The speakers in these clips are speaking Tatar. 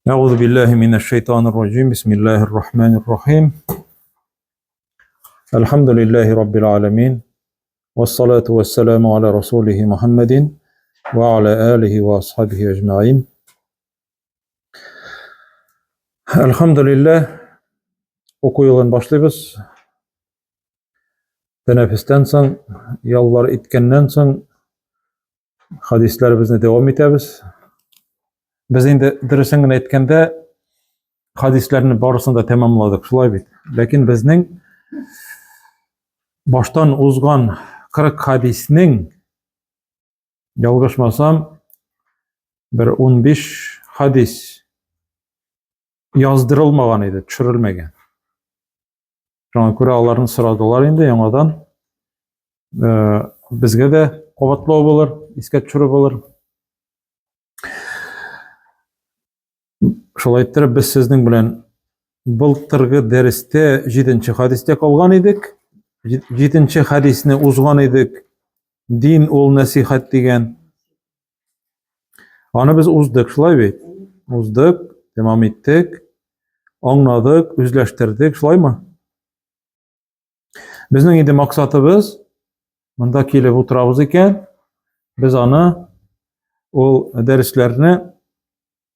Әгъузу биллаһи минәш шайтанир раҗим. Бисмиллаһир рахманир рахим. Әлхәмдүлиллаһи раббил аламин. Вассалату вассаламу аля расулихи Мухаммадин ва аля алихи ва асхабихи әҗмәин. Әлхәмдүлиллаһ, уку елын башлыйбыз. Тәнәфестән соң, яллар иткәннән соң хадисләребезне дәвам итәбез. Без инде дөресен генә әйткәндә, хадисләрне барысын да тәмамладык, шулай бит. Ләкин безнең баштан узган 40 хадиснең ялгышмасам, бер 15 хадис яздырылмаган иде, төшерелмәгән. Шуңа күрә аларны сорадылар инде яңадан. Э, безгә дә кабатлау булыр, искә төшерү булыр. Шулай иттереп, без сезнең белән былтыргы дәрестә 7 хадистә калган идек. 7 хадисне узган идек. Дин ул нәсихәт дигән. Аны без уздык, шулай бит? Уздык, тәмам иттек, аңладык, үзләштердек, шулаймы? Безнең инде максатыбыз монда килеп утырабыз икән, без аны ул дәресләрне,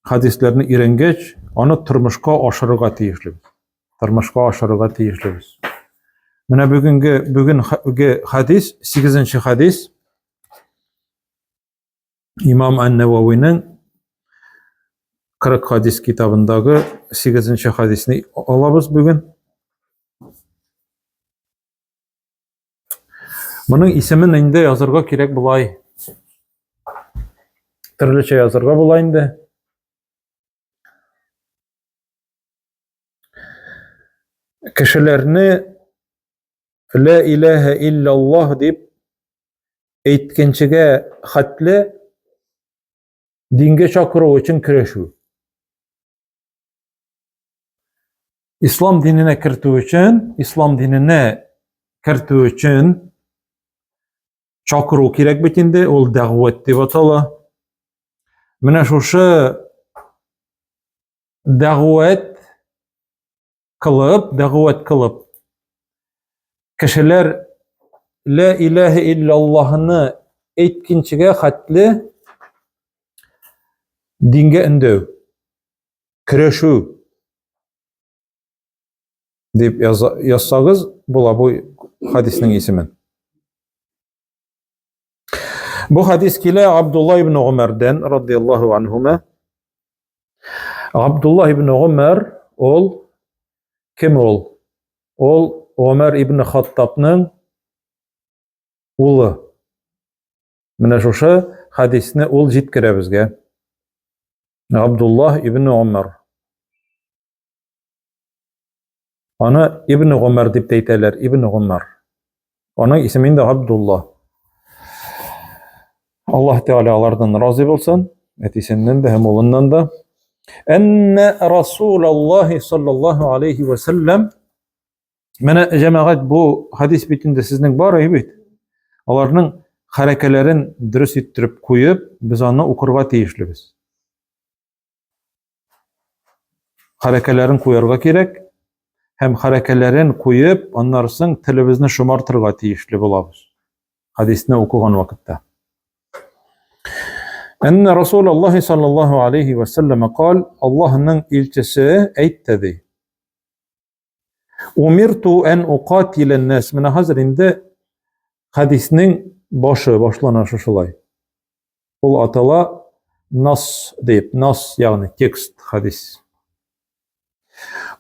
хадисләрне өйрәнгәч, аны тормышка ашырырга тиешлебез. Тормышка ашырырга тиешлебез. Менә бүгенге бүгенге хадис, 8 хадис Имам Ан-Нававиның 40 хадис китабындагы 8 хадисне алабыз бүген. Моның исемен инде язырга кирәк болай. Төрлечә язырга була инде. Кешеләрне Ла илаһа иллаллаһ дип әйткәнчегә хәтле дингә чакыру өчен көрәшү. Ислам диненә кертү өчен, ислам диненә кертү өчен чакыру кирәк бит инде, ул дәгъват дип атала. Менә шушы дәгъват кылып, дәгъват кылып, кешеләр лә иләһә иллаллаһны әйткенчегә хәтле дингә өндәү, көрәшү дип язсагыз була бу хадиснең исемен. Бу хадис килә Абдулла ибн Гумәрдән радияллаһу анһума. Абдулла ибн Гумәр ул кем ул? Ул Гумәр ибн Хаттабның улы. Менә шушы хадисне ул җиткерә безгә. Абдулла ибн Гумәр. Аны Ибн Гумар дип тә әйтәләр, Ибн Гумар. Аның исеме инде Абдулла. Аллаһ Тәгалә алардан разый булсын, әтисеннән дә һәм улыннан да. Әннә Расулаллаһи саллаллаһу алейхи ва саллям Менә җәмәгать бу хадис бит инде сезнең бар бит. Аларның хәрәкәләрен дөрес иттереп куеп, без аны укырга тиешлебез. Хәрәкәләрен куярга кирәк һәм хәрәкәләрен куеп, аннары соң телебезне шомартырга тиешле булабыз. Хадисне укыган вакытта. Әннә Расулаллаһи саллаллаһу алейхи ва саллям кал, Аллаһның илчесе әйтте ди. Умирту ән уқатилән нас. Менә хәзер инде хадиснең башы башлана шушылай. Ул атала нас дип, нас, ягъни текст хадис.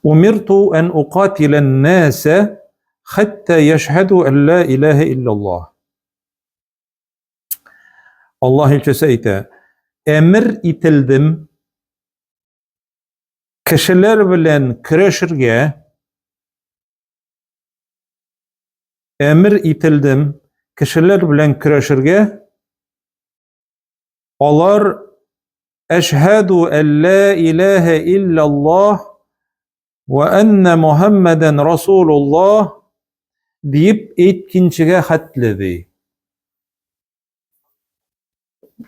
Умирту ән уқатилән наса хәтта яшһәду ан ла илаһа иллаллаһ. Аллаһ илчесе әйтә, әмер ителдем кешеләр белән көрәшергә әмер ителдем кешеләр белән көрәшергә алар әшһәду әллә иләһә иллаллаһ вә әннә Мухаммәдән Расулуллаһ диеп әйткенчегә хәтле ди.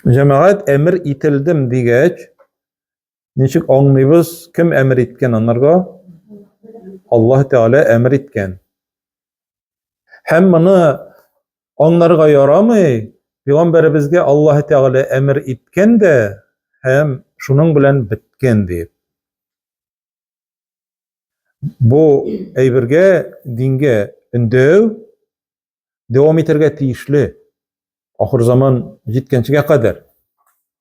Җәмәгать әмер ителдем дигәч, Ничек аңлыйбыз, кем әмер иткән анарга? Аллаһ Тәгалә әмер иткән. Һәм моны аңларга ярамый, пәйгамбәребезгә Аллаһ Тәгалә әмер иткән дә һәм шуның белән беткән дип. Бу әйбергә, дингә өндәү дәвам итәргә тиешле. Ахыр заман җиткәнчегә кадәр.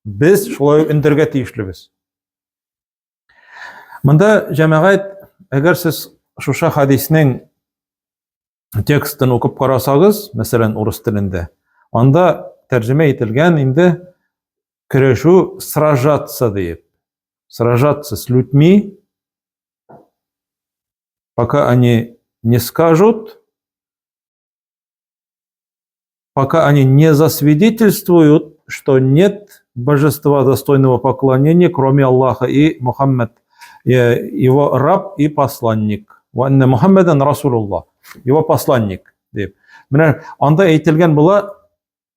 Без шулай өндәргә тиешлебез. Монда җәмәгать, әгәр сез шушы хадиснең текстын укып карасагыз, мәсәлән, урыс телендә, анда тәрҗемә ителгән инде көрәшү сражаться диеп. Сражаться с людьми, пока они не скажут, пока они не засвидетельствуют, что нет божества достойного поклонения, кроме Аллаха и Мухаммад, его раб и посланник. Ванна Мухаммадан Расулуллах, его посланник. Дип. Менә анда әйтелгән була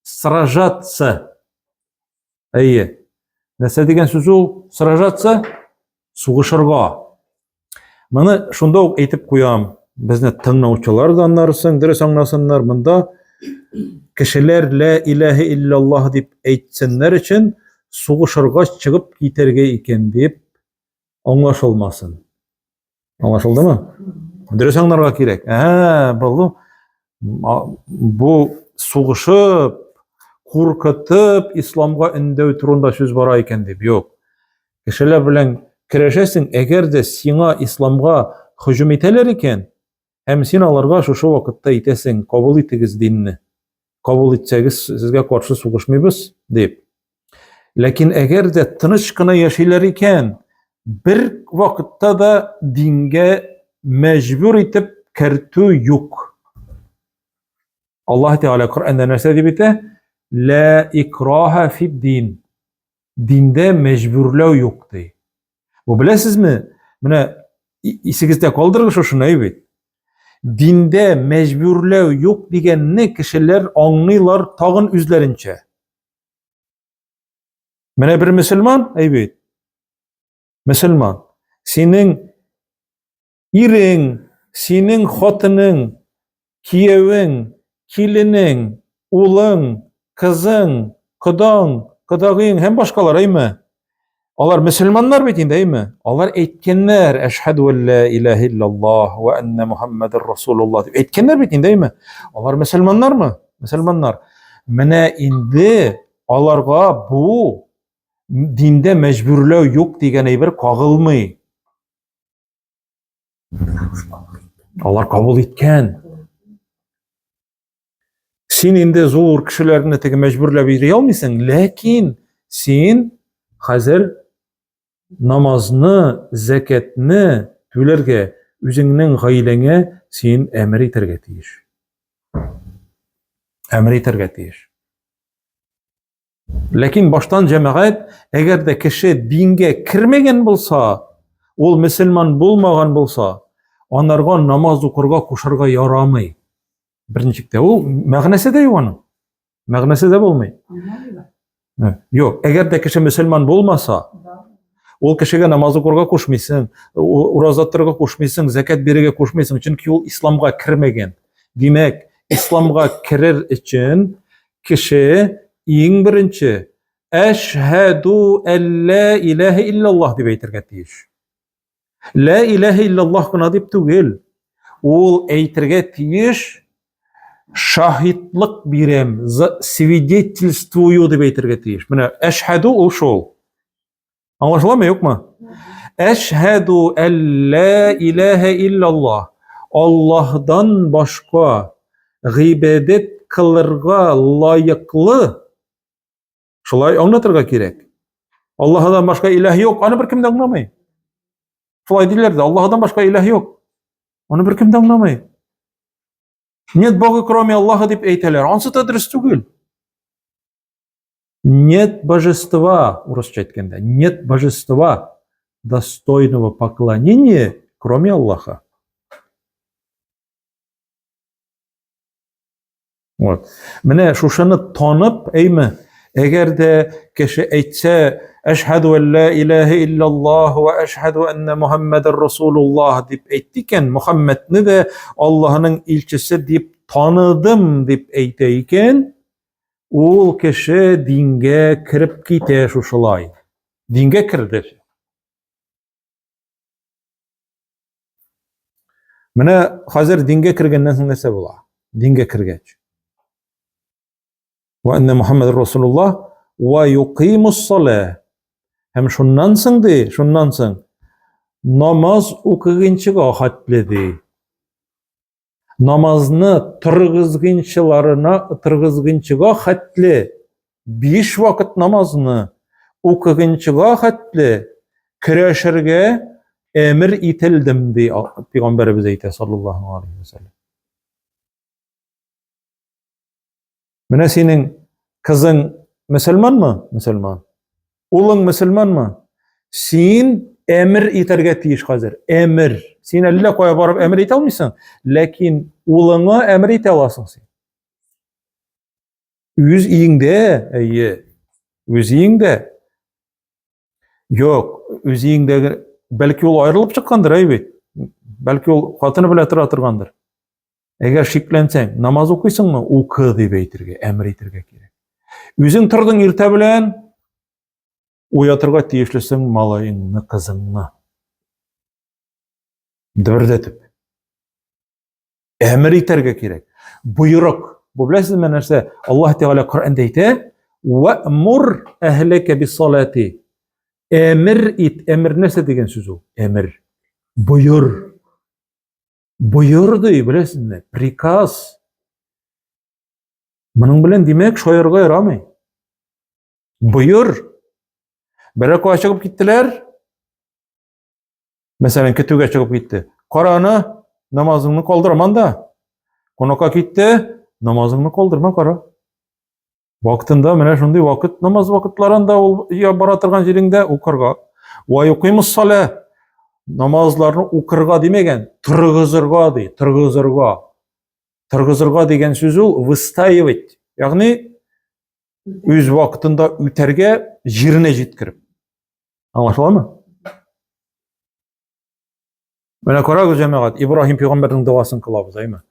сражаться. Әйе. Нәрсә дигән сүз ул? Сражаться, сугышырга. Моны шунда ук әйтеп куям. Безне тыңлаучылар да аннары соң дөрес аңласыннар. Монда кешеләр лә илаһи илляллаһ дип әйтсеннәр өчен сугышырга чыгып китәргә икән дип аңлашылмасын. Аңлашылдымы? Дөрес аңларга кирәк. Ә, булды. Бу сугышып, куркытып исламга өндәү турында сүз бара икән дип. Юк. Кешеләр белән көрәшәсең, әгәр дә сиңа исламга һөҗүм итәләр икән, һәм син аларга шушы вакытта әйтәсең, кабул итегез динне. Кабул итсәгез, сезгә каршы сугышмыйбыз, дип. Ләкин әгәр дә тыныч кына яшиләр икән, бер вакытта да дингә мәҗбүр итеп кертү юк. Аллаһ Тәгалә Коръәндә нәрсә дип әйтә? Ла икраһа фид дин. Диндә мәҗбүрләү юк ди. Бу беләсезме? Менә исегездә калдырыгыз шушыны, әй бит. Диндә мәҗбүрләү юк дигәнне кешеләр аңлыйлар тагын үзләренчә. Менә бер мөселман, әй бит. Мөселман. Синең ирең, синең хатының, киявең, киленең, улың, кызың, кодаң, кодагыең һәм башкалар, әйме? Алар мөселманнар бит инде, әйме? Алар әйткәннәр, әшһәду ан ла илаһа иллаллаһ ва анна Мухаммадыр Расулуллаһ дип әйткәннәр бит инде, әйме? Алар мөселманнармы? Мөселманнар. Менә инде аларга бу диндә мәҗбүрләү юк дигән әйбер кагылмый. Алар кабул иткән. Син инде зур кешеләрне теге мәҗбүрләп йөри алмыйсың, ләкин син хәзер намазны, зәкәтне түләргә, үзеңнең гаиләңә син әмер итәргә тиеш. Әмер итәргә тиеш. Ләкин баштан җәмәгать, әгәр дә кеше дингә кермәгән булса, ул мөселман булмаган булса, анарга намаз укырга кушарга ярамый. Берничек тә. Ул мәгънәсе дә юк аның. Мәгънәсе дә булмый. Юк, әгәр дә кеше мөселман булмаса, ул кешегә намаз укырга кушмыйсың, ураза тотарга кушмыйсың, зәкят бирергә кушмыйсың, чөнки ул исламга кермәгән. Димәк, исламга керер өчен кеше иң беренче әшһәду әллә иләһә иллаллаһ дип әйтергә тиеш. Лә иләһә иллаллаһ кына дип түгел. Ул әйтергә тиеш шаһитлык бирәм, свидетельствую дип әйтергә тиеш. Менә әшһәду ул шул. Аңлашыламы, юкмы? Әшһәду әллә иләһә иллаллаһ. Аллаһдан башка гыйбадәт кылырга лаеклы. Шулай аңлатырга кирәк. Аллаһдан башка иләһ юк, аны беркем дә аңламый. Шулай диләр дә, Аллаһдан башка иләһ юк. Аны беркем дә аңламый. Нет Бога, кроме Аллаха дип әйтәләр. Ансы да дөрес түгел. Нет божества, урысча әйткәндә, нет божества достойного поклонения, кроме Аллаха. Вот. Менә шушыны танып, әйме, әгәр дә кеше әйтсә, Әшһәду ан ла илаһа иллаллаһ ва әшһәду анна Мухаммадар Расулуллаһ дип әйтте икән, Мухаммадны да Аллаһның илчесе дип таныдым дип әйтә икән, ул кеше дингә кереп китә шушылай. Дингә керде. Менә хәзер дингә кергәннән соң нәрсә була? Дингә кергәч. Ва анна Мухаммад Расулуллах ва юқимус сала. Һәм шуннан соң ди, шуннан соң намаз укыгынчыга хәтле ди. Намазны торгызгынчыларына торгызгынчыга хәтле биш вакыт намазны укыгынчыга хәтле көрәшергә әмер ителдем ди пәйгамбәребез әйтә саллаллаһу алейхи вәсәлләм. Менә синең кызың мөселманмы? Мөселман. Улың мөселманмы? Син әмер итәргә тиеш хәзер. Әмер. Син әллә кая барып әмер итә алмыйсың, ләкин улыңа әмер итә аласың син. Үз өеңдә, әйе. Үз өеңдә. Юк, үз өеңдәге, бәлки ул аерылып чыккандыр, әй бит. Бәлки ул хатыны белән тора торгандыр. Әгәр шикләнсәң, намаз укыйсыңмы? Укы дип әйтергә, әмер итергә кирәк. Үзең тордың иртә белән, уятырга тиешлесең малаеңны, кызыңны. Дөбердәтеп. Әмер итәргә кирәк. Боерык. Бу беләсезме нәрсә? Аллаһ Тәгалә Коръәндә әйтә: "Вәмур әһләкә биссалати". Әмер ит. Әмер нәрсә дигән сүз ул? Әмер. Боер. Боер ди, беләсезме? Приказ. Моның белән димәк, шаярга ярамый. Боер. Берәр кая чыгып киттеләр. Мәсәлән, көтүгә чыгып китте. Кара аны, намазыңны калдырма анда. Кунакка китте, намазыңны калдырма, кара. Вакытында менә шундый вакыт намаз вакытларында ул я бара торган җиреңдә укырга. Ва юкимус салә. Намазларны укырга димәгән, торгызырга ди, торгызырга. Торгызырга дигән сүз ул выстаивать, ягъни үз вакытында үтәргә, җиренә җиткереп. Аңлашыламы? Менә карагыз, җәмәгать, Ибраһим пәйгамбәрнең догасын кылабыз, әйме?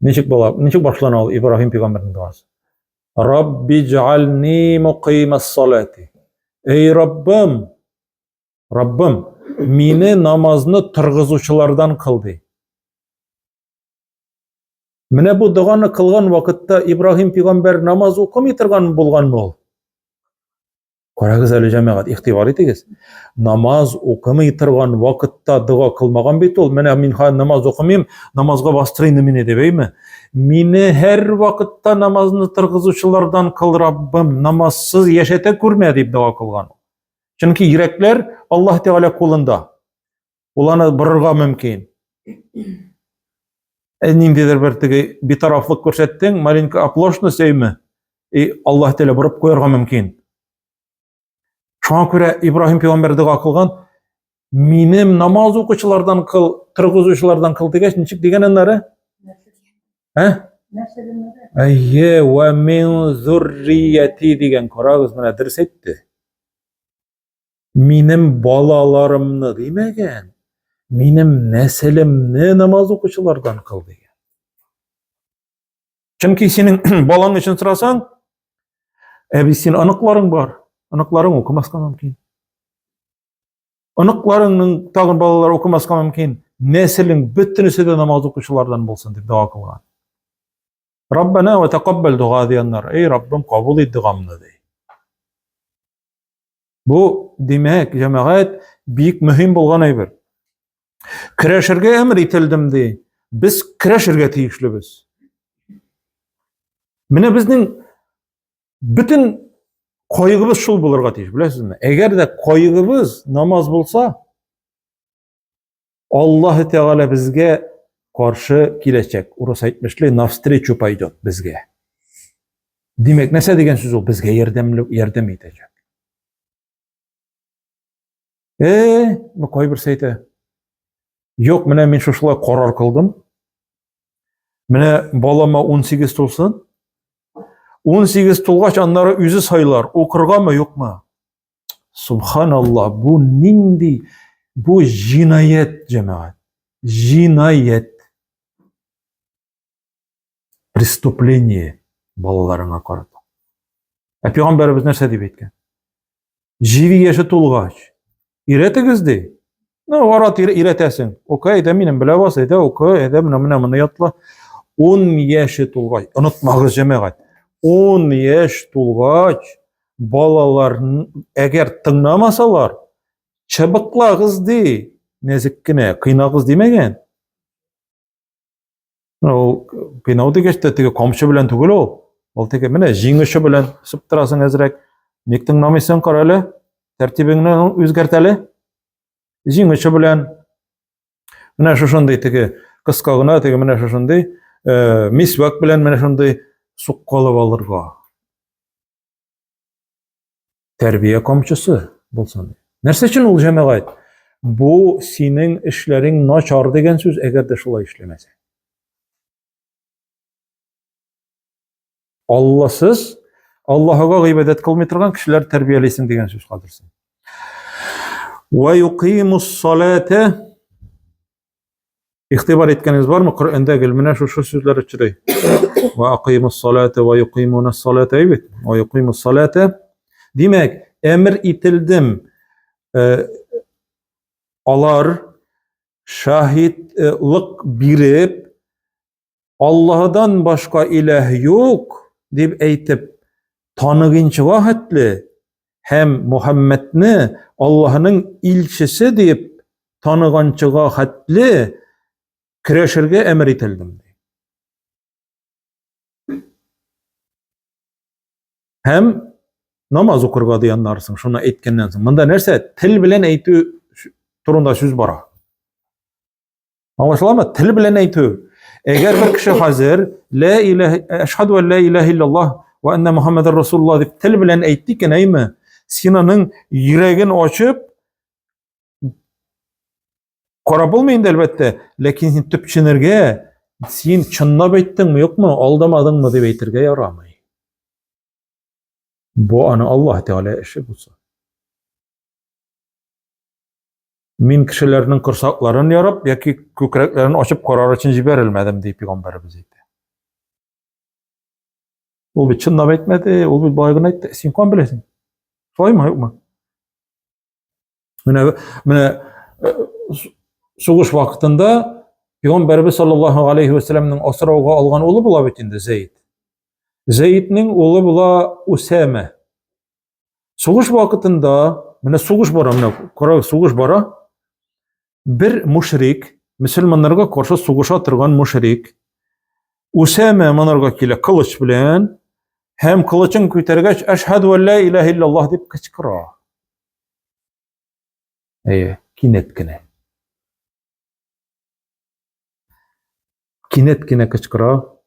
Ничек була? Ничек башлана ул Ибраһим пәйгамбәрнең догасы? Рабби җальни мукыймас салати. Эй Раббым, Раббым, мине намазны торгызучылардан кыл ди. Менә бу доганы кылган вакытта Ибраһим пәйгамбәр намаз укымый торган булганмы ул? Карагыз әле, җәмәгать, игътибар итегез. Намаз укымый торган вакытта дога кылмаган бит ул. Менә мин хәзер намаз укымыйм, намазга бастырыйм мине дип, әйме? Мине һәр вакытта намазны торгызучылардан кыл, Раббым, намазсыз яшәтә күрмә дип дога кылган. Чөнки йөрәкләр Аллаһ Тәгалә кулында. Ул аны борырга мөмкин. Ә ниндидер бер теге битарафлык күрсәттең, маленькая оплошность әйме? И Аллаһ Тәгалә борып куярга мөмкин. Шуңа күрә Ибраһим пәйгамбәр дога кылган, минем намаз укучылардан кыл, торгызучылардан кыл дигәч, ничек дигән аннары? Ә? Әйе, ва мин зуррияти дигән, карагыз, менә дөрес әйтте. Минем балаларымны димәгән, минем нәселемне намаз укучылардан кыл дигән. Чөнки синең балаң өчен сорасаң, әби син оныкларың бар, оныкларың укымаска мөмкин. Оныкларыңның тагын балалары укымаска мөмкин. Нәселең бөтенесе дә намаз укучылардан булсын дип дога кылган. Раббана ва тақаббал дуга дигәннәр. Эй Раббым, кабул ит догамны ди. Бу, димәк, җәмәгать бик мөһим булган әйбер. Көрәшергә әмер ителдем ди. Без көрәшергә тиешлебез. Менә безнең бөтен кайгыбыз шул булырга тиеш, беләсезме? Әгәр дә кайгыбыз намаз булса, Аллаһ Тәгалә безгә каршы киләчәк. Урыс әйтмешли, навстречу пойдет безгә. Димәк, нәрсә дигән сүз ул? Безгә ярдәмле ярдәм итәчәк. Э, бу кайберсе әйтә. Юк, менә мин шушылай карар кылдым. Менә балама 18 тулсын. 18 тулгач, аннары үзе сайлар, укыргамы, юкмы? Субханалла, бу нинди, бу җинаять, җәмәгать. Җинаять. Преступление балаларыңа карата. Ә пәйгамбәребез нәрсә дип әйткән? 7 яше тулгач, өйрәтегез ди. Ну, ара тирә өйрәтәсең. Укы, әйдә минем белә бас, әйдә укы, әйдә менә менә моны ятла. 10 яше тулгач, онытмагыз җәмәгать. 10 яшь тулгач, балалар әгәр тыңламасалар, чыбыклагыз ди, нәзек кенә, кыйнагыз димәгән. Ул кыйнау дигәч тә теге камчы белән түгел ул. Ул теге менә җиң очы белән сыптырасың әзрәк. Ник тыңламыйсың, кара әле. Тәртибеңне үзгәрт әле. Җиң очы белән. Менә шушындый теге кыска гына теге менә шушындый э, мисвак белән менә шундый суккалап алырга. Тәрбия камчысы булсын. Нәрсә өчен ул җәмәгать? Бу синең эшләрең начар дигән сүз, әгәр дә шулай эшләмәсә. Алласыз, Аллаһыга гыйбадәт кылмый торган кешеләр тәрбиялисең дигән сүз хәзер син. Ва юқимус салата. Игътибар иткәнегез бармы? Коръәндә гел менә шушы сүзләр очрый. Ва акыймус салата ва юкыймуна салата бит. Ва юкыймус салата. Димәк, әмер ителдем. Э, алар шаһитлык биреп, Аллаһыдан башка иләһ юк дип әйтеп таныгынчыга хәтле һәм Мухаммедне Аллаһының илчесе дип таныганчыга хәтле көрәшергә әмер ителдем. Һәм намаз укырга ди аннары соң, шуны әйткәннән соң. Монда нәрсә? Тел белән әйтү турында сүз бара. Аңлашыламы? Тел белән әйтү. Әгәр бер кеше хәзер ла илаһ әшһәду ан ла илаһ иллаллаһ ва анна Мухаммадар Расулуллаһ дип тел белән әйтте икән, әйме? Син аның йөрәген ачып карап булмый инде әлбәттә, ләкин син төпченергә, син чынлап әйттеңме, юкмы, алдамадыңмы дип әйтергә ярамый. Бу аны Аллаһ Тәгалә эше булса. Мин кешеләрнең корсакларын ярып яки күкрәкләрен ачып карар өчен җибәрелмәдем, ди пәйгамбәребез әйтә. Ул бит чынлап әйтмәде, ул бит болай гына әйтте. Син каян беләсең? Шулаймы, юкмы? Менә менә э, сугыш вакытында пәйгамбәребез саллаллаһу алейхи ва сәлламның асрауга алган улы була бит инде Зәйд. Зәйднең улы була Усәмә. Сугыш вакытында, менә сугыш бара, менә карагыз, сугыш бара. Бер мушрик, мөселманнарга каршы сугыша торган мушрик, Усәмә монарга килә кылыч белән һәм кылычын күтәргәч, әшһәду ан ла илаһа иллаллаһ дип кычкыра. Әйе, кинәт кенә. Кинәт кенә кычкыра.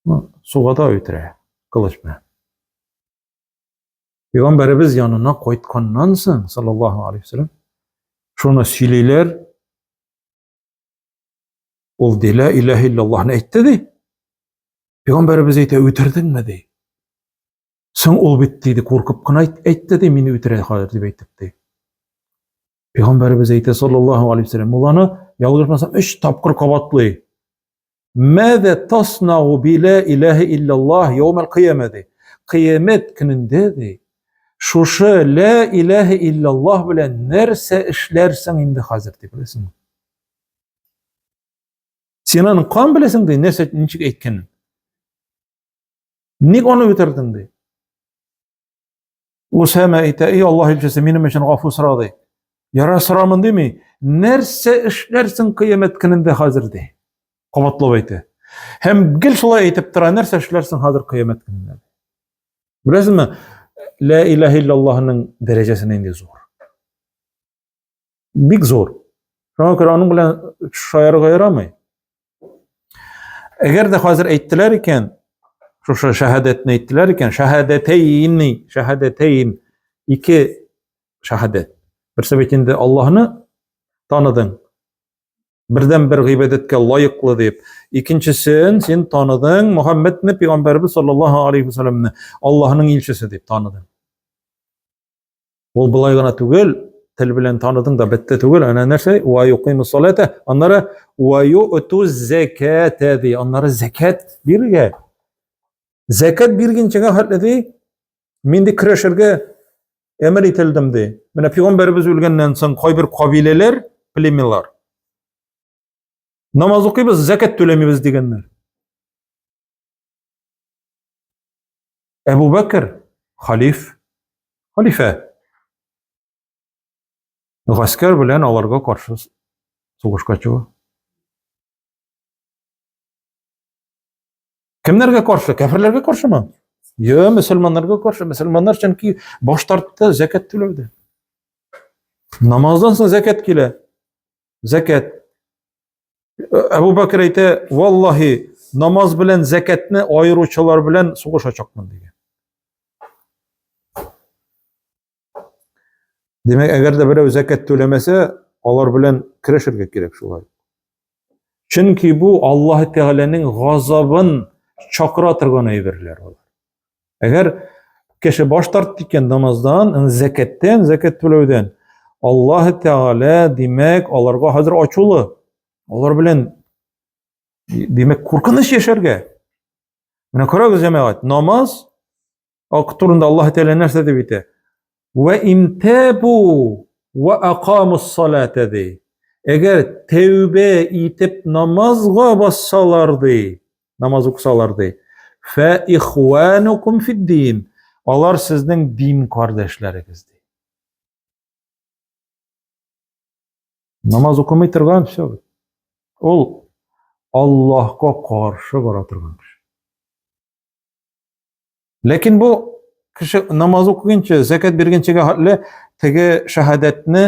Ну, суга да үтерә кылыч белән. Пәйгамбәребез янына кайтканнан соң, саллаллаһу алейхи вәсәлләм, шуны сөйлиләр. Ул ди, ла илаһа иллаллаһны әйтте ди. Пәйгамбәребез әйтә, үтердеңме ди. Соң ул бит диде, куркып кына әйтте ди, мине үтерә хәзер дип әйтеп ди. Пәйгамбәребез әйтә, саллаллаһу алейхи вәсәлләм, ул аны ялгышмасам өч тапкыр кабатлый. Мәдә таснау би ла илаһа иллаллаһ яумал кыяма ди. Кыямәт көнендә ди, шушы ла илаһа иллаллаһ белән нәрсә эшләрсең инде хәзер дип беләсеңме? Син аны кан беләсең ди, нәрсә ничек әйткәнен. Ник аны үтердең ди? Усәмә әйтә, эй Аллаһ илчесе, минем өчен гафу сора ди. Яра сорамын дими, нәрсә эшләрсең кыямәт көнендә хәзер ди. Кабатлап әйтә. Һәм гел шулай әйтеп тора, нәрсә эшләрсең хәзер кыямәт көнендә. Беләсезме, ла илаһа иллаллаһның дәрәҗәсе нинди зур. Бик зур. Шуңа күрә аның белән шаярырга ярамый. Әгәр дә хәзер әйттеләр икән, шушы шәһадәтне әйттеләр икән, шәһадәтәйни, шәһадәтәйн, ике шәһадәт. Берсе бит инде Аллаһны таныдың, бердән бер гыйбадәткә лаеклы дип. Икенчесен син таныдың Мухаммедне пәйгамбәребез саллаллаһу алейхи вәсәлләмне Аллаһның илчесе дип таныдың. Ул болай гына түгел, тел белән таныдың да бетте түгел. Әнә нәрсә? Ва юкыйму салата. Аннары ва ю'ту заката ди. Аннары закат бирергә. Закат биргәнчегә хәтле ди, мин ди көрәшергә әмер ителдем ди. Менә пәйгамбәребез үлгәннән соң кайбер кабиләләр, племелар намаз укыйбыз, закат түләмибез дигәннәр. Әбу Бәкер халиф, халифә. Гаскәр белән аларга каршы сугышка чыга. Кемнәргә каршы? Кәферләргә каршымы? Йо, мөселманнарга каршы. Мөселманнар чөнки баш тартты зәкәт түләүдә. Намаздан соң зәкәт килә. Зәкәт. Әбу Бәкер әйтә, валлаһи, намаз белән зәкәтне аеручылар белән сугышачакмын дигән. Димәк, әгәр дә берәү зәкәт түләмәсә, алар белән көрәшергә кирәк шулай. Чөнки бу Аллаһ Тәгаләнең газабын чакыра торган әйберләр алар. Әгәр кеше баш тартты икән намаздан, зәкәттән, зәкәт түләүдән, Аллаһ Тәгалә, димәк, аларга хәзер ачулы. Алар белән димәк, куркыныч яшәргә. Менә карагыз, җәмәгать, намаз ак турында Аллаһ Тәгалә нәрсә дип әйтә? Вә интабу вә акамус салата ди. Әгәр тәүбә итеп намазга бассалар ди, намаз укысалар ди. Фә ихванукум фиддин. Алар сезнең дин кардәшләрегез ди. Намаз укымый торган все. Ул Аллаһка каршы бара торган кеше. Ләкин бу кеше намаз укыганчы, зәкәт биргәнчегә хәтле теге шәһадәтне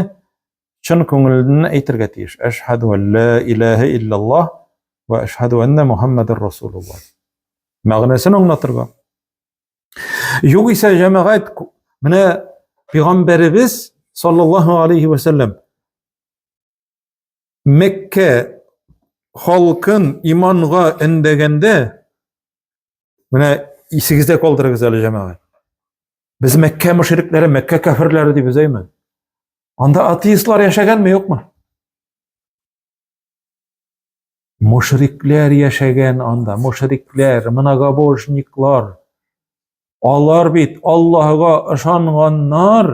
чын күңеленнән әйтергә тиеш. Әшһәду ан ла илаһа иллаллаһ ва әшһәду анна Мухаммадыр Расулуллаһ. Мәгънәсен аңлатырга. Югыйсә җәмәгать менә пәйгамбәребез саллаллаһу алейхи ва сәлләм Мәккә халкын иманга өндәгәндә менә исегездә калдырыгыз әле җәмәгать. Без Мәккә мөшрикләре, Мәккә кафирләре дибез, әйме? Анда атеистлар яшәгәнме, юкмы? Мушрикләр яшәгән анда, мушрикләр, многобожниклар. Алар бит Аллаһыга ышанганнар.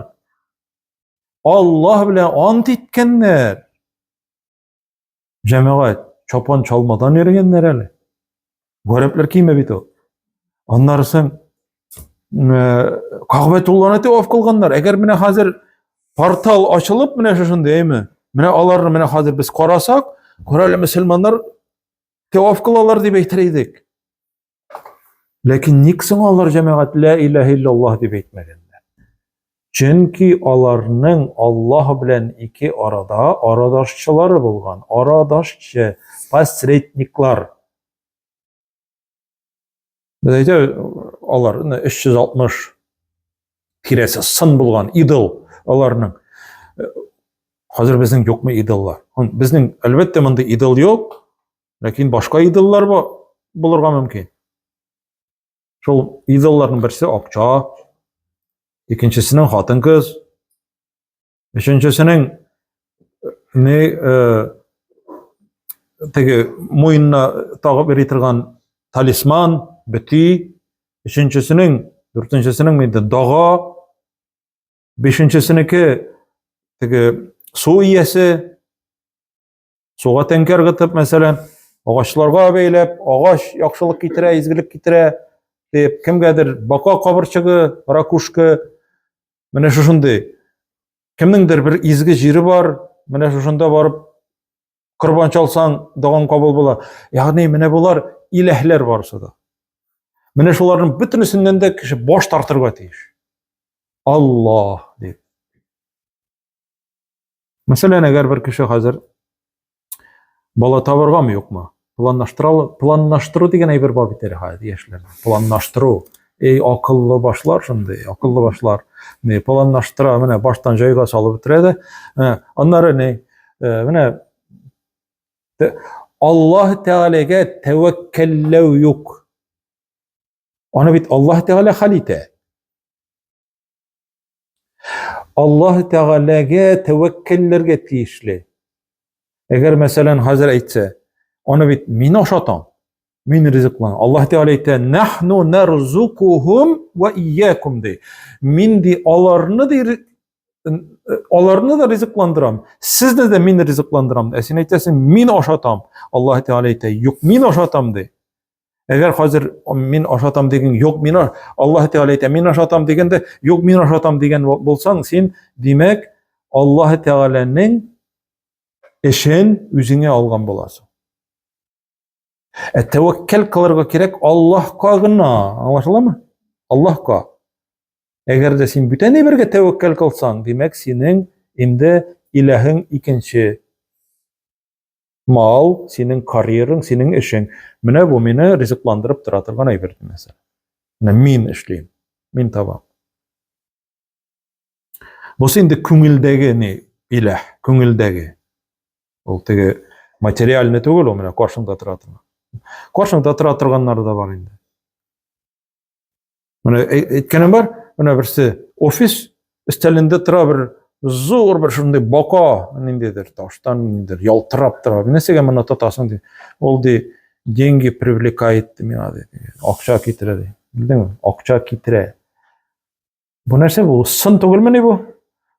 Аллаһ белән ант иткәннәр. Җәмәгать, чапан чалмадан йөргәннәр әле. Гарәпләр киеме бит ул. Аннары соң Кәгъбәтулланы тәваф кылганнар. Әгәр менә хәзер портал ачылып, менә шушындый, әйме? Менә аларны менә хәзер без карасак, күрә әле мөселманнар тәваф кылалар дип әйтер идек. Ләкин ник соң алар җәмәгать ла илаһ иллаллаһ дип әйтмәгәннәр? Чөнки аларның Аллаһ белән ике арада арадашчылары булган, арадашчы, посредниклар. Без әйтә, алар 360 тирәсе сын булган идол аларның. Хәзер безнең юкмы идоллар? Безнең, әлбәттә, мондый идол юк, Ләкин башка идоллар булырга мөмкин. Шул идолларның берсе акча, икенчесенең хатын-кыз, өченчесенең не э, теге муенына тагып йөри торган талисман, бөти, өченчесенең, дүртенчесенең инде дага, бишенчесенеке теге су иясе, Суга тәңкә ыргытып, мәсәлән, агачларга бәйләп, агач яхшылык китерә, изгелек китерә дип, кемгәдер бака кабырчыгы, ракушка, менә шушындый. Кемнеңдер бер изге җире бар, менә шушында барып корбан чалсаң, догаң кабул була. Ягъни менә болар иләһләр барысы да. Менә шуларның бөтенесеннән дә кеше баш тартырга тиеш. Аллаһ дип. Мәсәлән, әгәр бер кеше хәзер бала табыргамы юкмы? Планлаштыра, планлаштыру дигән әйбер бар бит әле хәзер яшьләрдә. Планлаштыру. Эй, акыллы башлар шундый, акыллы башлар. Не, планлаштыра, менә баштан җайга салып бетерә дә. Аннары не, менә Аллаһ Тәгаләгә тәвәккәлләү юк. Аны бит Аллаһ Тәгалә хәл итә. Аллаһ Тәгаләгә тәвәккәлләргә тиешле. Әгәр, мәсәлән, хәзер әйтсә, аны бит мин ашатам, мин ризыкланам. Аллаһ Тәгалә әйтә, "Нахну нарзукухум ва ийякум" ди. Мин ди аларны ди аларны да ризыкландырам, сезне дә мин ризыкландырам. Ә син әйтәсең, мин ашатам. Аллаһ Тәгалә әйтә, юк, мин ашатам ди. Әгәр хәзер мин ашатам дигән, юк, мин Аллаһ Тәгалә әйтә, мин ашатам дигәндә, юк, мин ашатам дигән булсаң, син, димәк, Аллаһ Тәгаләнең эшен үзеңә алган буласың. Ә тәвәккәл кылырга кирәк Аллаһка гына, аңлашыламы? Аллаһка. Әгәр дә син бүтән әйбергә тәвәккәл кылсаң, димәк, синең инде иләһең икенче. Мал, синең карьераң, синең эшең. Менә бу мине ризыкландырып тора торган әйбер, мәсәлән. Менә мин эшлим, мин табам. Бусы инде күңелдәге ни иләһ, күңелдәге. Ул теге материальный түгел, ул менә каршыңда тора торган. Каршыңда тора торганнары да бар инде. Менә әйткәнем бар, менә берсе офис өстәлендә тора бер зур бер шундый бака, ниндидер таштан ниндидер ялтырап тора. Нәрсәгә моны тотасың ди. Ул ди деньги привлекает ди миңа ди. Акча китерә ди. Белдеңме? Акча китерә. Бу нәрсә бу? Сын түгелмени бу?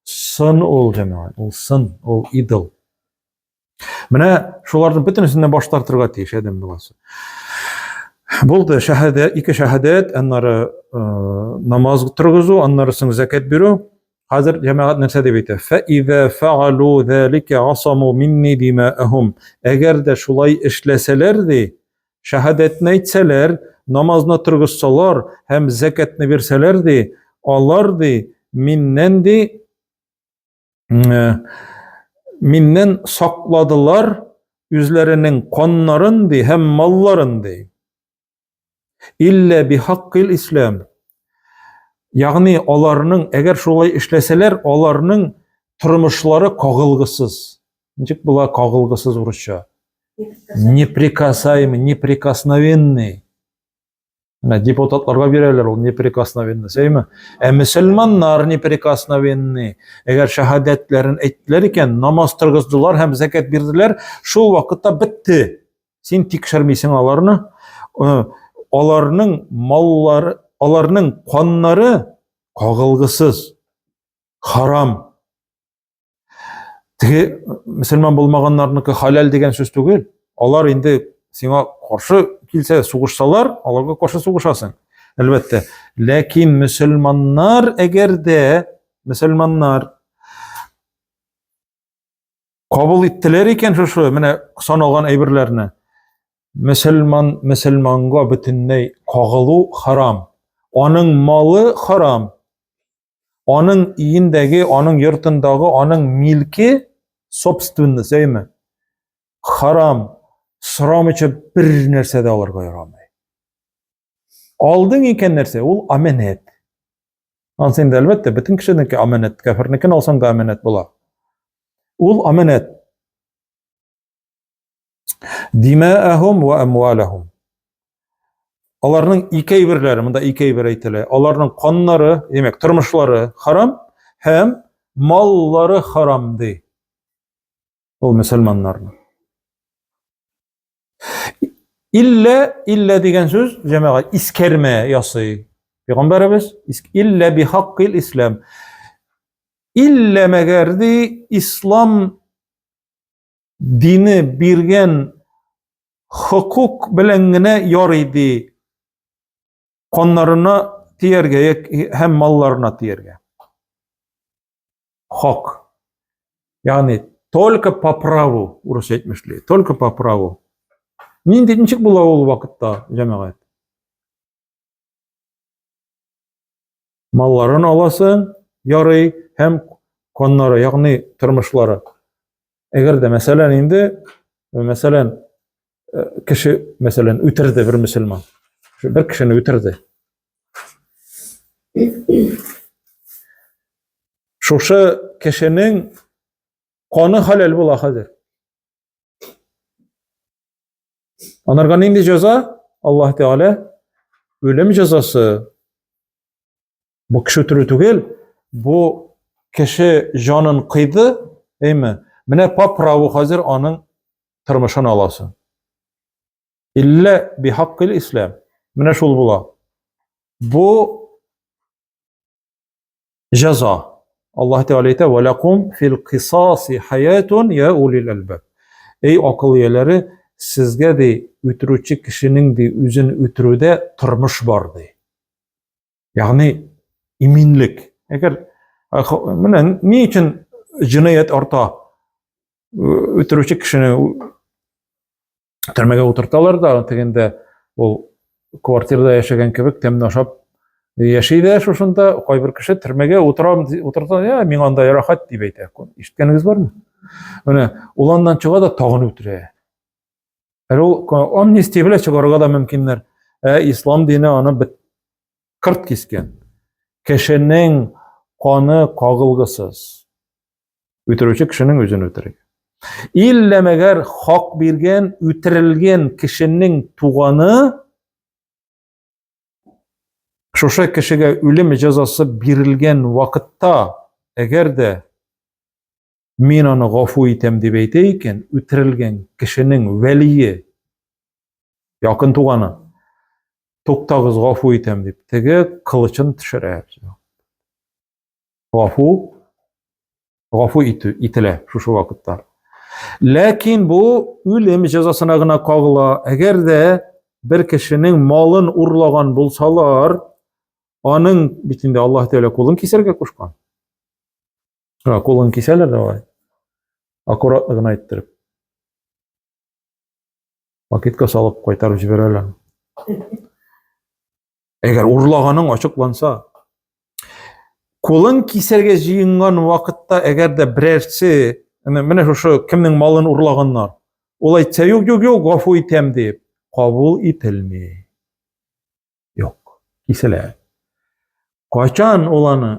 Сын ул, җәмәгать. Ул сын, ул идол. Менә шуларның бөтенесеннән баш тартырга тиеш адәм баласы. Булды шәһадәт, ике шәһадәт, аннары э, намаз торгызу, аннары соң зәкәт бирү. Хәзер җәмәгать нәрсә дип әйтә? Фә иза фәалу залика асаму минни димаахум. Әгәр дә шулай эшләсәләр ди, шәһадәтне әйтсәләр, намазны торгызсалар һәм зәкәтне бирсәләр ди, алар ди, миннән ди, миннән сакладылар үзләренең каннарын ди һәм малларын ди. Илля бихаккил ислам. Ягъни аларның, әгәр шулай эшләсәләр, аларның тормышлары кагылгысыз. Ничек була кагылгысыз урысча? Неприкасаемый, неприкосновенный. Менә депутатларга бирәләр ул неприкосновенный, әйме? Ә мөселманнар неприкосновенный. Әгәр шәһадәтләрен әйттеләр икән, намаз торгыздылар һәм зәкәт бирделәр, шул вакытта бетте. Син тикшермисең аларны. Э, аларның маллары, аларның каннары кагылгысыз, харам. Теге мөселман булмаганнарныкы халәл дигән сүз түгел. Алар инде сиңа каршы килсә, сугышсалар, аларга каршы сугышасың. Әлбәттә. Ләкин мөселманнар әгәр дә мөселманнар кабул иттеләр икән шушы менә саналган әйберләрне, мөселман мөселманга бөтенләй кагылу харам. Аның малы харам. Аның өендәге, аның йортындагы, аның милке, собственность, әйме? Харам, сорамыйча бер нәрсә дә алырга ярамый. Алдың икән нәрсә, ул амәнәт. Ансы инде әлбәттә бөтен кешенеке амәнәт, кәфернекен алсаң да амәнәт була. Ул амәнәт. Димаахум ва амвалахум. Аларның ике әйберләре, монда ике әйбер әйтелә. Аларның каннары, димәк, тормышлары харам һәм маллары харам ди. Ул мөселманнарның. Иллә, иллә дигән сүз җәмәгать искәрмә ясый. Пәйгамбәребез иллә бихаккил ислам. Иллә мәгәр ди ислам дине биргән хокук белән генә ярый ди каннарына тияргә һәм малларына тияргә. Хак. Ягъни только по праву, урыс әйтмешли, только по праву. Нинди ничек була ул вакытта, җәмәгать? Малларын аласың, ярый, һәм каннары, ягъни тормышлары. Әгәр дә, мәсәлән, инде, мәсәлән, э, кеше, мәсәлән, үтерде бер мөселман. Бер кешене үтерде. Шушы кешенең каны хәләл була хәзер. Анарга нинди җәза? Аллаһ Тәгалә үлем җәзасы. Бу кеше үтерү түгел, бу кеше җанын кыйды, әйме? Менә по праву хәзер аның тормышын аласың. Иллә бихаккил ислам. Менә шул була. Бу җәза. Аллаһ Тәгалә әйтә: "Ва лакум фил кисаси хаятун я улил албаб". Эй акыл ияләре, сезгә ди үтерүче кешенең ди үзен үтерүдә тормыш бар ди. Ягъни иминлек. Әгәр менә ни өчен җинаять арта? Үтерүче кешене төрмәгә утырталар да, тегендә ул квартирада яшәгән кебек тәмле ашап яши дә шушында. Кайбер кеше төрмәгә утырам, утырта, я, миңа анда рәхәт дип әйтә. Ишеткәнегез бармы? Менә ул аннан чыга да тагын үтерә. Әле ул амнистия белән чыгарырга да мөмкиннәр. Ә ислам дине аны бит кырт кискән. Кешенең каны кагылгысыз. Үтерүче кешенең үзен үтерергә. Иллә мәгәр хак биргән, үтерелгән кешенең туганы шушы кешегә үлем җәзасы бирелгән вакытта, әгәр дә мин аны гафу итәм дип әйтә икән, үтерелгән кешенең вәлие, якын туганы, туктагыз, гафу итәм дип, теге кылычын төшерә. Гафу гафу итү ителә шушы вакытта. Ләкин бу үлем җәзасына гына кагыла. Әгәр дә бер кешенең малын урлаган булсалар, аның бит инде Аллаһ Тәгалә кулын кисәргә кушкан. Ха, кулын кисәләр дә алай. Аккуратно гына иттереп. Пакетка салып кайтарып җибәрәләр. Әгәр урлаганың ачыкланса, кулын кисәргә җыенган вакытта, әгәр дә берәрсе, менә шушы кемнең малын урлаганнар, ул әйтсә, юк, юк, юк, гафу итәм дип, кабул ителми. Юк, киселә. Качан ул аны?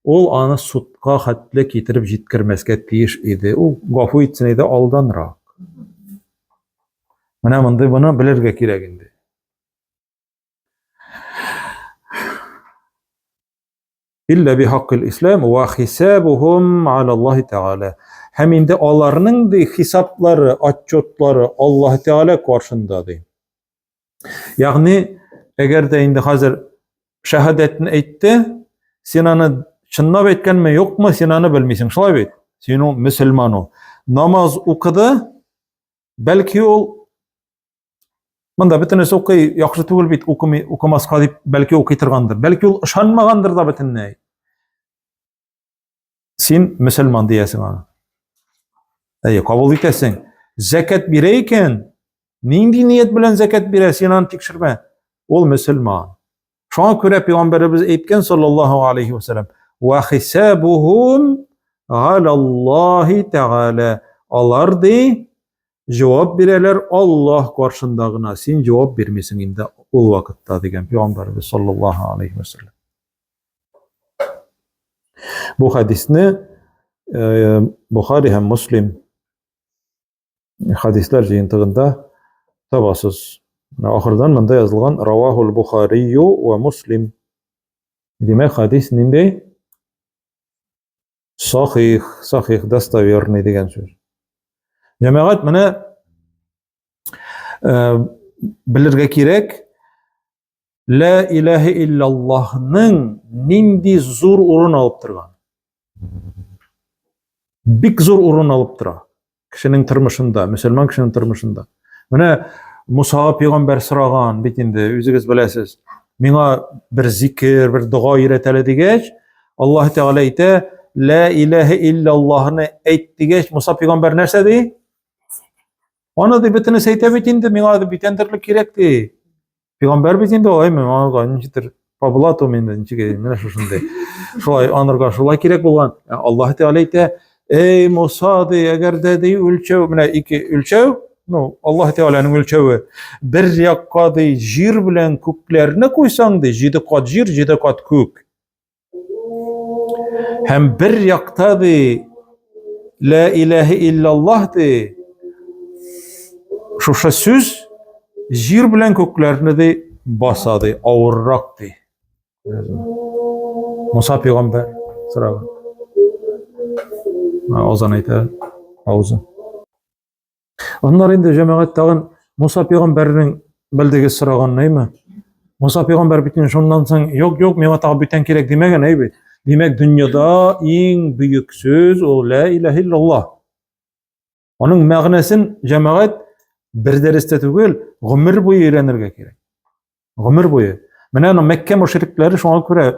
Ул аны судка хәтле китереп җиткермәскә тиеш иде. Ул гафу итсен иде алданрак. Менә мондый моны белергә кирәк инде. Илля бихаккил ислам ва хисабухум аля Аллаһи Тәгалә. Һәм инде аларның ди хисаплары, отчетлары Аллаһ Тәгалә каршында ди. Ягъни, әгәр дә инде хәзер шәһадәтен әйтте, син аны чынлап әйткәнме, юкмы, син аны белмисең, шулай бит? Син ул мөселман ул. Намаз укыды, бәлки ул Монда бөтенесе укый, яхшы түгел бит, укымый, укымаска дип, бәлки укый торгандыр. Бәлки ул ышанмагандыр да бөтенләй. Син мөселман диясең аны. Әйе, кабул итәсең. Зәкәт бирә икән, нинди ният белән зәкәт бирә, син аны тикшермә. Ул мөселман. Шуңа күрә пәйгамбәребез әйткән саллаллаһу алейхи ва саллям, "Ва хисабухум галаллаһи тәгалә." Алар ди җавап бирәләр Аллаһ каршында гына. Син җавап бирмисең инде ул вакытта дигән пәйгамбәребез саллаллаһу алейхи ва саллям. Бу хәдисне э, Бухари һәм Муслим хәдисләр җыентыгында табасыз. Ахырдан монда язылган Равахул Бухарию ва Муслим. Димәк, хәдис нинди? Сахих, сахих, достоверный дигән сүз. Җәмәгать менә э, белергә кирәк, Ла илаһи иллаллаһның нинди зур урын алып торган. Бик зур урын алып тора кешенең тормышында, мөселман кешенең тормышында. Менә Муса пәйгамбәр сораган бит инде, үзегез беләсез. Миңа бер зикер, бер дога өйрәт әле дигәч, Аллаһ Тәгалә әйтә, Ла илаһи иллаллаһны әйт дигәч, Муса пәйгамбәр нәрсә ди? Аны ди бөтенесе әйтә бит инде, миңа бүтән төрле кирәк ди. Пәйгамбәр бит инде алай мин аңарга ничектер по блату инде ничек менә шушындый. Шулай анырга шулай кирәк булган. Ә Аллаһ Тәгалә әйтә, "Эй Муса ди, әгәр дә ди үлчәү, менә ике үлчәү, ну, Аллаһ Тәгаләнең үлчәве. Бер якка ди җир белән күкләрне куйсаң ди, җиде кат җир, җиде кат күк. Һәм бер якта ди Ла илаһи иллаллаһ ди. Шушы сүз җир белән күкләрне ди баса ди, авыррак ди. Муса пәйгамбәр сораган. Азан әйтә авызы. Аннары инде җәмәгать тагын Муса пәйгамбәрнең белдеге сораган, әйме? Муса пәйгамбәр бит шуннан соң, юк, юк, миңа тагы бүтән кирәк димәгән, әй бит. Димәк, дөньяда иң бөек сүз ул ла илаһ иллаллаһ. Аның мәгънәсен җәмәгать бер дәрестә түгел, гомер буе өйрәнергә кирәк. Гомер буе. Менә аның Мәккә мөшрикләре шуңа күрә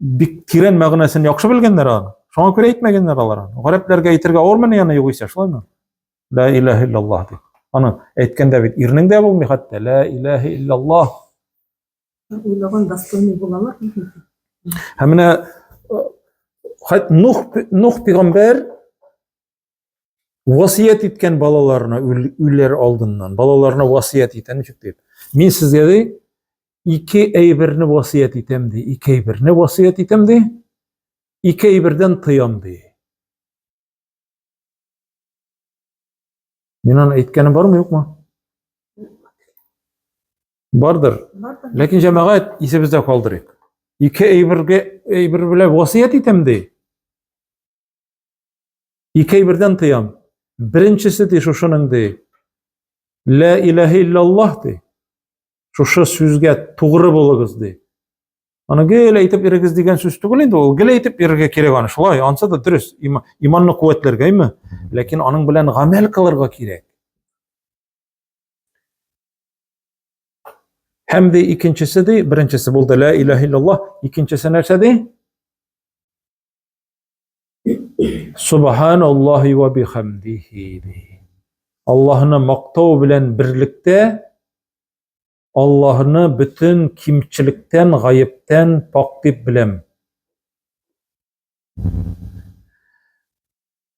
бик тирән мәгънәсен яхшы белгәннәр аны. Шуңа күрә әйтмәгәннәр алар аны. Гарәпләргә әйтергә авырмыни аны югыйсә, шулаймы? Ла илаһ иллаллаһ дип. Аны әйткәндә бит ирнең дә булмый хәтта. Ла илаһ иллаллаһ. Уйлаган достойный булалар. Һәм менә хәт Нух Нух пәйгамбәр васыять иткән балаларына үләр алдыннан, балаларына васыять итә, ничек дип? Мин сезгә ди, ике әйберне васыять итәм ди, ике әйберне васыять итәм ди, ике әйбердән тыям ди. Мин аны әйткәнем бармы, юкмы? Бардыр. Ләкин җәмәгать исебездә калдырыйк. Ике әйбергә әйбер белән васыять итәм ди. Ике әйбердән тыям. Беренчесе ди шушының ди. Ла илаһа иллаллаһ ди. Шушы сүзгә тугры булыгыз ди. Аны гел әйтеп йөрегез дигән сүз түгел инде ул. Гел әйтеп йөрергә кирәк аны. Шулай, ансы да дөрес. Иманны куәтләргә, әйме? Ләкин аның белән гамәл кылырга кирәк. Һәм ди икенчесе ди, беренчесе булды ла илаһа иллаллаһ, икенчесе нәрсә ди? Субханаллаһи ва бихамдихи ди. Аллаһны мактау белән берлектә Аллаһны бөтен кимчелектән, гаептән пак дип беләм.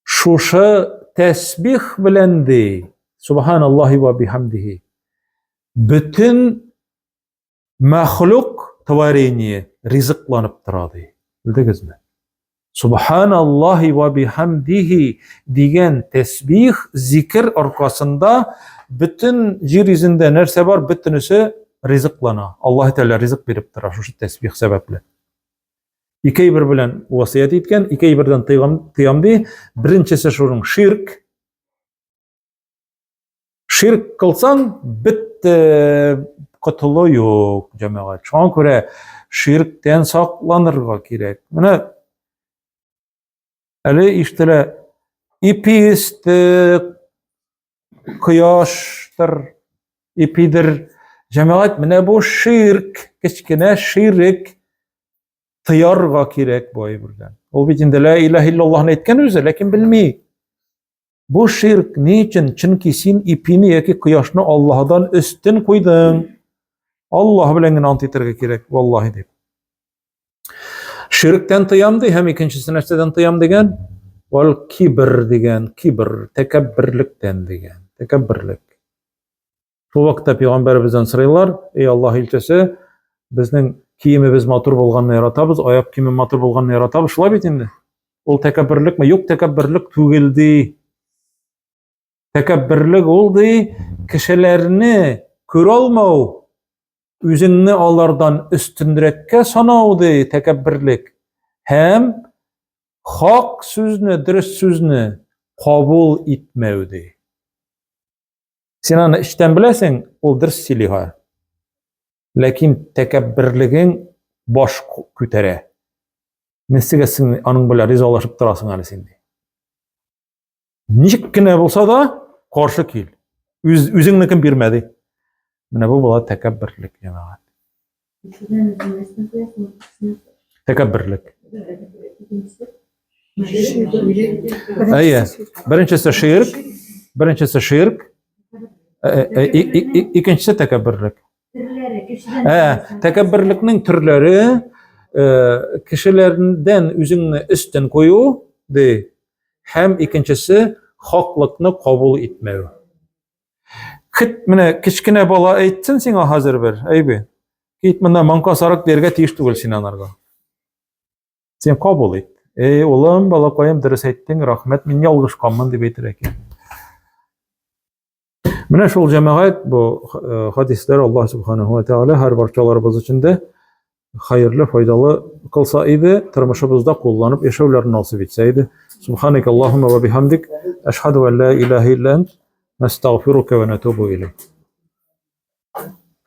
Шушы тәсбих белән ди, Субханаллаһи ва бихамдихи. Бөтен мәхлук творение ризыкланып тора ди. Белдегезме? Субханаллаһи ва бихамдихи дигән тәсбих, зикер аркасында бөтен җир йөзендә нәрсә бар, бөтенесе ризыклана. Аллаһ Тәгалә ризык биреп тора шушы тәсбих сәбәпле. Ике әйбер белән васыять иткән, ике әйбердән тыйган, тыям ди. Беренчесе шуның ширк. Ширк кылсаң, бетте, котылу юк, җәмәгать. Шуңа күрә ширктән сакланырга кирәк. Менә әле ишетелә, ипи өсте кояштыр, ипидер. Җәмәгать, менә бу ширк, кечкенә ширк тыярга кирәк бу әйбердән. Ул бит инде ла илаһ иллаллаһны әйткән үзе, ләкин белми. Бу ширк ни өчен? Чөнки син ипине яки кояшны Аллаһдан өстен куйдың. Аллаһ белән генә ант итәргә кирәк, валлаһи дип. Ширктән тыям ди һәм икенчесе нәрсәдән тыям дигән? Вал кибр дигән, кибр, тәкәбберлектән дигән, тәкәбберлек. Шул вакытта пәйгамбәребездән сорыйлар, эй Аллаһ илчесе, безнең киемебез матур булганны яратабыз, аяк киеме матур булганны яратабыз, шулай бит инде. Ул тәкәбберлекме? Юк, тәкәбберлек түгел ди. Тәкәбберлек ул ди, кешеләрне күрә алмау, үзеңне алардан өстенрәккә санау ди, тәкәбберлек. Һәм хак сүзне, дөрес сүзне кабул итмәү ди. Син аны эчтән беләсең, ул дөрес сөйли ха. Ләкин тәкәбберлегең баш күтәрә. Нәрсәгә син аның белән ризалашып торасың әле син? Ничек кенә булса да, каршы кил. Үз үзеңнекен бирмә ди. Менә бу була тәкәбберлек, җәмәгать. Тәкәбберлек. Әйе. Беренчесе ширк, беренчесе ширк, э, э, икенчесе тәкәбберлек. Ә, тәкәбберлекнең төрләре кешеләрдән үзеңне өстен кую, ди, һәм икенчесе хаклыкны кабул итмәү. Хит менә кечкенә бала әйтсен сиңа хәзер бер, әйбе. Кит монда маңка сарык дияргә тиеш түгел син анарга. Син кабул ит. Эй, улым, балакаем, дөрес әйттең, рәхмәт, мин ялгышканмын дип әйтергә кирәк. Менә шул җәмәгать бу э, хадисләр Аллаһ субханаһу ва тааля һәр барчаларыбыз өчен дә хәерле, файдалы кылса иде, тормышыбызда кулланып яшәүләрен насыйп итсә иде. Субханак Аллаһумма ва бихамдик, ашһаду ан ла илаһа илля ант, настагфирука ва натубу илейк.